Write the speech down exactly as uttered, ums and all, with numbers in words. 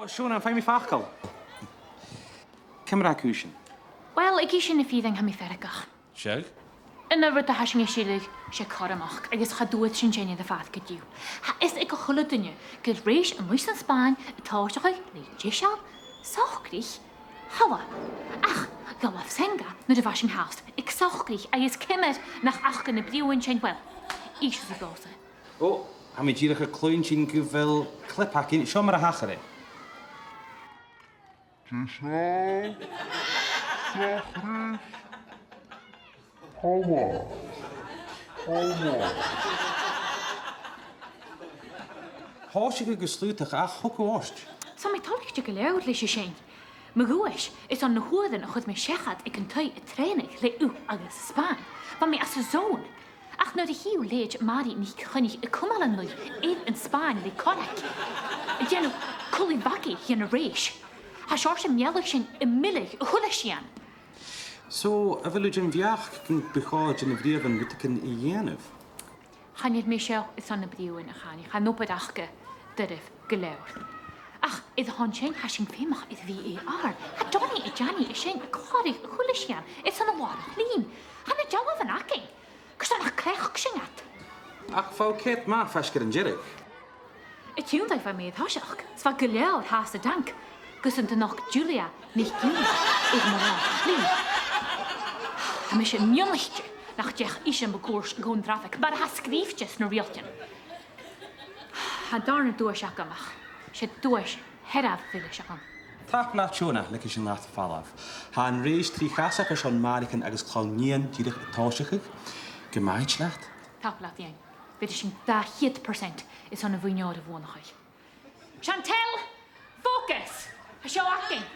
Ò, Shona, am faigh mi facal? Ciamar a tha cùisean? Uill, aig sin a' fìrinn, tha mi feargach. Seadh? An aon rud a tha sinn a' sireadh, 's e cothromachd, agus cha d' fhuair sinn sin air a' phàirc an-diugh. Tha fios aig a h-uile duine gur rèis a-muigh san Spàinn a' tòiseachadh le deiseil, socraich, thalla. Ach dh'fhalbh Senga nuair a bha sinn fhathast aig socraich, agus ciamar nach fhaca na britheamhan sin, uill, innsidh mi dhòmhsa. Ò, tha mi dìreach a' cluinntinn gu bheil clip againn. Seo mar a thachair e. Deiseil. Socraich. Thalla. Thalla. Thòisich thu gu slaodach ach thog thu ort. Tha mi toilichte gu leòr leis a sin. Mo dhuais, airson na h-uairean a chuir mi seachad aig an taigh a' trèanadh le Ù agus an Spàinn, bha mi anns an zone. Ach nuair a chì thu leithid Màiri NicCoinnich a' cumail an laoidh air an Spàinn le corrag, a' dèanamh culaidh bhagaidh dhen a' rèis, tha seòrsa mealladh sin a' milleadh a h-uile sìon. So, a bheil thu den bheachd gum bu chòir do na britheamhan rudeigin a dhèanamh? Chan eil mi seo airson na britheamhan, a Channy, tha an obair aca doirbh gu leòr. Ach air a shon sin, tha sinn feumach air V A R. Tha Johnny a' dèanamh sin, a' clàradh a h-uile sìon airson a' làrach-lìn. Tha na dealbhan againn. Carson nach cleachd sinn iad? Ach bha thu ceart math faisg air an deireadh. A' tionndadh bha mi air thoiseach, 's bha gu leòr fhathast sa tanc, gus an do nochd Julia NicIllEathain air mo làrach-lìn. Tha mise mionnaichte nach deach ise mun cuairt gun traffic, mar a tha sgrìobhte sna riaghailtean. Tha an dàrna duais agam, ach 's e duais thar a bheil e agam. Tapadh leat, Shona, leigidh sinn leat falbh. Tha an rèis trì-chasach airson Màireadan agus Clann Iain dìreach a' tòiseachadh. Gu math thèid leat. Tapadh leat, Iain. Bheir sinn dà cheud percent airson a' mhuin-òir a bhuannachadh. Chantel! Focus! Tha seo againn!